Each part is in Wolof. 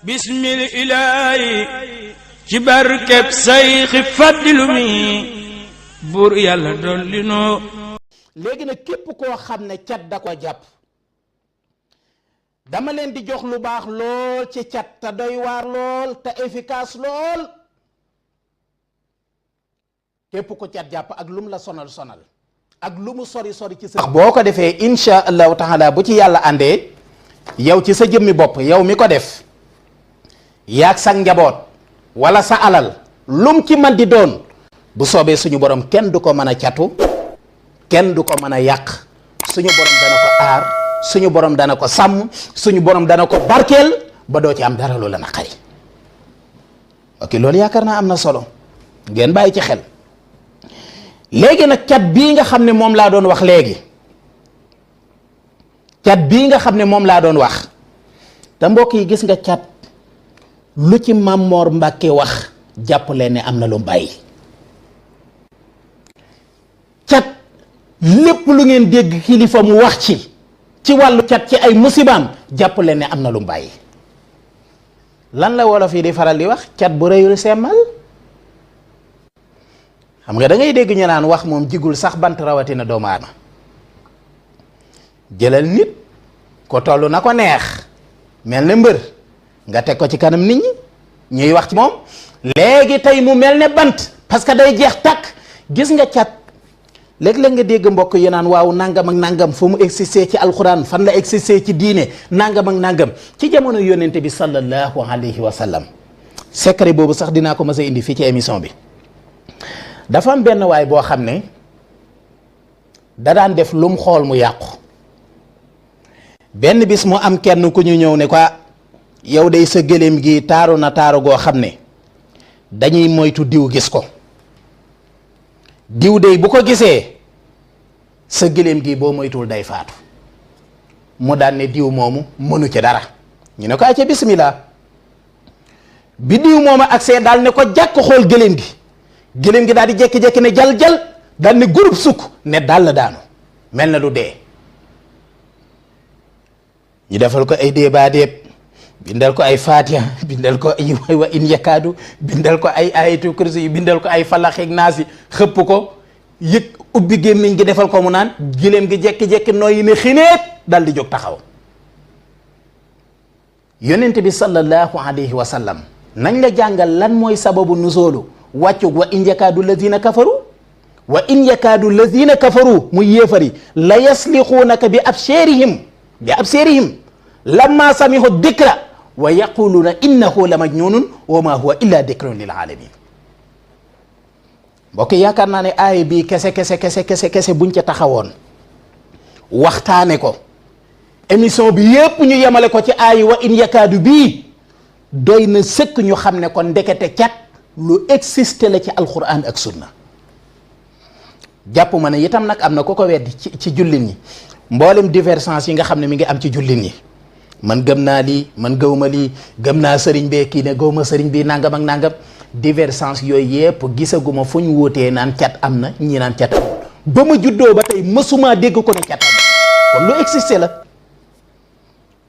bismil ilaahi ci barkeb sayxi faddilu mi buur yàlla dolli noo. léegi nag képp koo xam ne cat da ko jàpp dama leen di jox lu baax lool ci cat te doy waar lool te efficace lool. képp ko cat jàpp ak lum la sonal sonal ak lu mu sori sori ci sa boo ko defee insha allahu taala bu ci yàlla àndee yow ci sa jëmmi bopp yow mi ko def yaag sa njaboot wala sa alal lum ci man di doon bu soobee suñu borom kenn du ko mën a catu kenn du ko mën a yàq suñu borom dana ko aar suñu borom dana ko sàmm suñu borom dana ko barkeel ba doo ci am dara lu la naqari. ok loolu yaakaar naa am na solo ngeen bàyyi ci xel. léegi nag cat bii nga xam ne moom laa doon wax léegi cat bii nga xam ne moom laa doon wax te mbokk yi gis nga cat lu ci Maam Moor Mbàkke wax jàpp leen ne am na lu bàyyi. cat lépp lu ngeen dégg kilifa mu wax ci wàllu cat ci ay musibaam jàpp leen ne am na lu bàyyi. lan la wolof yi di faral di wax cat bu rëyul semmal. xam nga da ngay dégg ñu naan wax moom jigul sax bant rawatina doomu aadama jëlal nit ko toll na ko neex mel ne mbër nga teg ko ci kanam nit ñi ñuy wax ci moom léegi tey mu mel ne bant parce que day jeex takk. gis nga cat léeg-léeg nga dégg mbokk yi naan waaw nangam ak nangam fu mu existé ci alxuraan fan la existé ci diine nangam ak nangam ci jamono yónnente bi sallallahu alayhi wa sallam secret boobu sax dinaa ko mës a indi fii ci émission bi. dafa am benn waay boo xam ne da daan def lu mu xool mu yàqu benn bis mu am kenn ku ñu ñëw ne ko yow day sa gëléem gi taaru na taaru goo xam ne dañuy moytu diw gis ko diw day bu ko gisee sa gëléem gi boo moytuwul day faatu mu daan ne diw moomu mënu ci dara ñu ne ko acca bismillah bi diw moomu agsee daal ne ko jàkk xool gëléem gi gëléem gi daal di jékki-jékki ne jal-jal daal ne groupe sukk ne daal la daanu mel na lu dee ñu defal ko ay déebaa déeb bindal ko ay fatiha bindal ko ay wa in yakaadu bindal ko ay ayatu kursi yu bindal ko ay falaxeeg naas yi xëpp ko yëg ubbi gémmiñ gi defal ko mu naan gëléem gi jékki-jékki nooyi ne xineet dal di jóg taxaw. yonent bi sallallahu alayhi wa sallam nañ la jàngal lan mooy sababu nuzoolu wàccug wa in yakaadu lazina kafaru wa in yakaadu lazina kafaru muy yéefari la yaslixuunaka bi abseerihim lamma samihu dikra wa yaquluuna innahu la majnunun wa ma huwa illa dikrun lil alamin. mbokk yaakaar naa ne aaya bii kese buñ ca taxawoon waxtaane ko émission bi yépp ñu yemale ko ci aaya wa in yakaadu bii doy na sëkk ñu xam ne kon ndekete cat lu existe la ci alquran ak sunna. jàpp ma ne itam nag am na ko weddi ci jullit ñi mboolem divergence yi nga xam ne mi ngi am ci jullit ñi man gëm naa lii man gëwma lii gëm naa sëriñ bee kii ne gëwma sëriñ bi nangam ak nangam divergence yooyu yépp gisaguma fu ñu wóotee naan cat am na ñi naan cat amul ba ma juddoo ba tey mësuma dégg ko ne cat am kon lu existe la.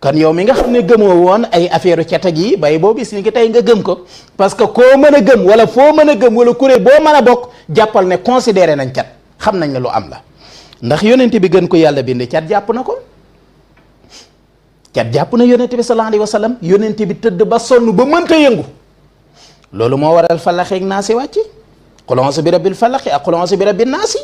kon yow mi nga xam ne gëmoo woon ay affaire cata gi bay boo bis ni ngi tey nga gëm ko parce que koo mën a gëm wala foo mën a gëm wala kuréel boo mën a bokk jàppal ne considéré nañ cat xam nañ ne lu am la ndax yonent bi gën ko yàlla bind cat jàpp na ko cat jàpp na yonent bi sallallahu alayhi wa sallam yonent bi tëdd ba sonn ba mënta yëngu loolu moo waral falaxeeg naasi wàcc qul a'uuzu bi rabbil falaqi ak qul a'uuzu bi rabbin naasi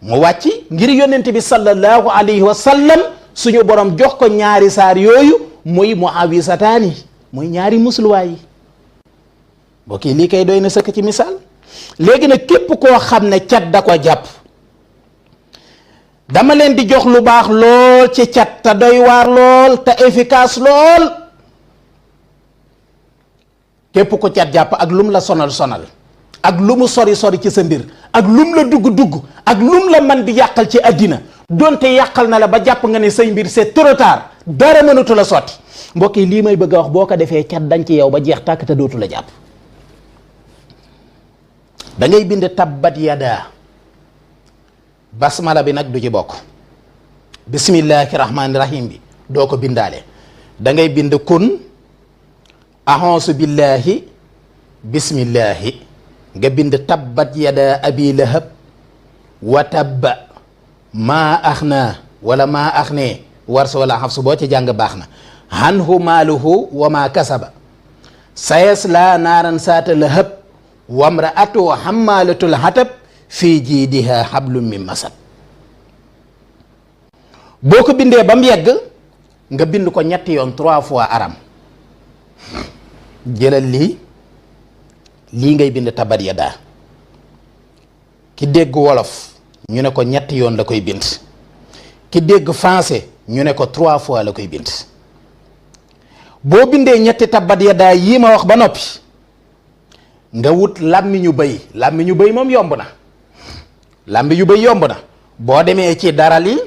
mu wàcc ngir yonent bi sallallahu alayhi wa sallam suñu borom jox ko ñaari saar yooyu muy muawisataani muy ñaari musluwaay yi mbokk yi lii kay doy na sëkk ci misaal. léegi nag képp koo xam ne cat da ko jàpp dama leen di jox lu baax lool ci cat te doy waar lool te efficace lool. képp ko cat jàpp ak lum la sonal ak lu mu sori ci sa mbir ak lum la dugg ak lum la man di yàqal ci àddina donte yàqal na la ba jàpp nga ne say mbir c'est trop tard dara mënatu la sotti mbokk yi lii may bëgg a wax boo ko defee cat dañ ci yow ba jeex tàkk te dootu la jàpp. da ngay bind tabbat yadaa basmala bi nag du ci bokk bismillahi rahmaani rahim bi doo ko bindaale da ngay bind kun a'uuzu billahi bismillahi nga bind tabbat yada abi lahab wa tabba maa axna wala maa axne warsa wala xafsu boo ci jàng baax na anhu maaluhu wa maa kasaba sayasla naaran saata lahab wamraatu xammaalatul hatab fii jiidiha hablum min masad boo ko bindee ba mu yegg nga bind ko ñetti yoon 3 fois aram jëlal lii ngay bind tabat yadaa ki dégg wolof ñu ne ko ñetti yoon la koy bind ki dégg français ñu ne ko 3 fois la koy bind boo bindee ñetti tabat yadaa yii ma wax ba noppi nga wut làmmiñu bëy moom yomb na làmmiñu bëy yomb na boo demee ci daral yi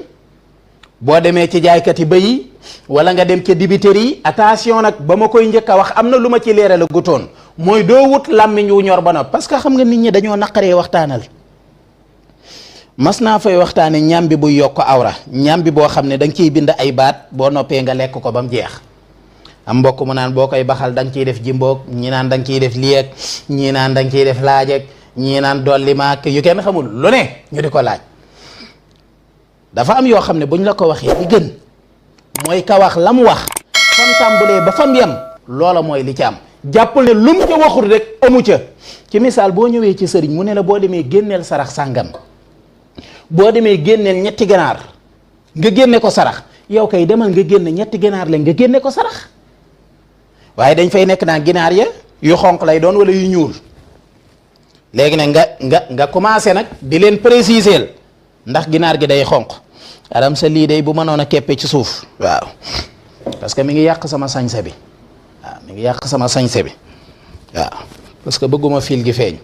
boo demee ci jaaykat yi bëy yi wala nga dem ca dibiteri yi attention nag ba ma koy njëkk a wax am na lu ma ci leeral a gutoon mooy doo wut làmmiñ wu ñor ba noppi parce que xam nga nit ñi dañoo naqaree waxtaanal mas naa fay waxtaane ñambi bu yokk awra ñambi boo xam ne da nga ciy bind ay baat boo noppee nga lekk ko ba mu jeex am mbokk mu naan boo koy baxal da nga ciy def jimboog ñi naan da nga ciy def liyeeg ñii naan da nga ciy def laajeg ñii naan dolli maak yu kenn xamul lu ne ñu di ko laaj dafa am yoo xam ne buñ la ko waxee li gën mooy ka wax la mu wax fam tàmbalee ba fam yem loola mooy li ci am jàppal ne lu mu ca waxul rek amu ca ci misaal boo ñëwee ci sëriñ mu ne la boo demee génneel sarax sàngam boo demee génneel ñetti ganaar nga génne ko sarax yow kay demal nga génne ñetti ganaar la nga génne ko sarax waaye dañ fay nekk naa ginaar ya yu xonq lay doon wala yu ñuul léegi nag nga commencé nag di leen préciser ndax ginaar gi day xonq aram sa lii day bu mënoon a keppe ci suuf waaw parce que mi ngi yàq sama sañse bi waaw mi ngi yàq sama sañse bi waaw parce que bëgguma fil gi feeñ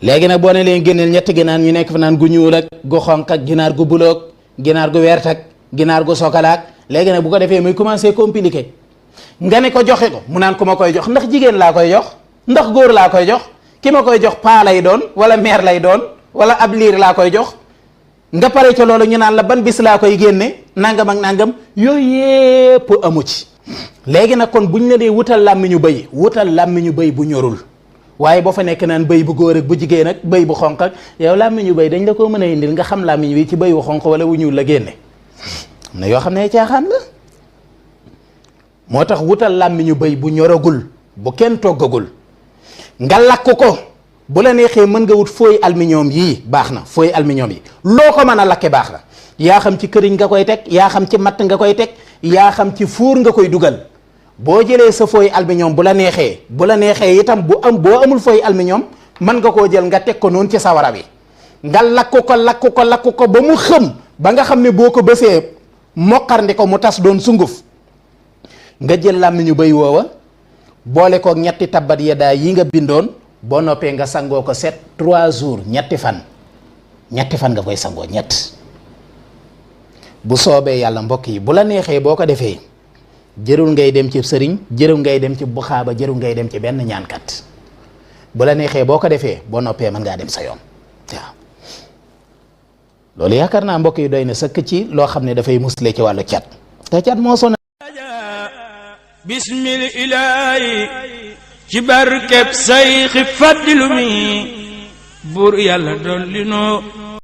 léegi nag boo ne leen génneel ñetti ginaar ñu nekk fa naan gu ñuul ak gu xonq ak ginaar gu buloog ginaar gu wert ak ginaar gu sokalaak léegi nag bu ko defee muy commencé compliqué nga ne ko joxe ko mu naan ku ma koy jox ndax jigéen laa koy jox ndax góor laa koy jox ki ma koy jox paa lay doon wala mère lay doon wala ab liir laa koy jox nga pare ca loolu ñu naan la ban bis laa koy génne nangam ak nangam yooyu yépp amu ci léegi nag kon buñ la dee wutal làmmiñu bëy bu ñorul waaye boo fa nekk naan bëy bu góor ak bu jigéen ak bëy bu xonq ak yow làmmiñu bëy dañ la ko mën a indil nga xam làmmiñ wi ci bëy wu xonq wala wu ñuul la génne am na yoo xam ne caaxaan la moo tax wutal làmmiñu bëy bu ñoragul bu kenn toggagul nga lakk ko bu la neexee mën nga wut fooy aluminium yii baax na fooy aluminium yi loo ko mën a lakke baax na yaa xam ci këriñ nga koy teg yaa xam ci matt nga koy teg yaa xam ci fuur nga koy dugal boo jëlee sa fooy aluminium bu la neexee itam boo amul fooy aluminium mën nga koo jël nga teg ko noonu ci sawara bi nga lakk ko ba mu xëm ba nga xam ne boo ko bësee moqarndi ko mu tas doon sunguf nga jël làmmiñu bëy woowa boole ko ñetti tabbat yadaa yi nga bindoon boo noppee nga sangoo ko 3 jours ñetti fan nga koy sangoo bu soobee yàlla mbokk yi bu la neexee boo ko defee jërul ngay dem ci sëriñ jërul ngay dem ci buxaaba jërul ngay dem ci benn ñaankat bu la neexee boo ko defee boo noppee mën ngaa dem sa yoon waaw loolu yaakaar naa mbokk yi doy na sëkk ci loo xam ne dafay musle ci wàllu cat te cat moo sonal bismil ilaahi ci barkeb sayxi faddilu mi buur yàlla dolli noo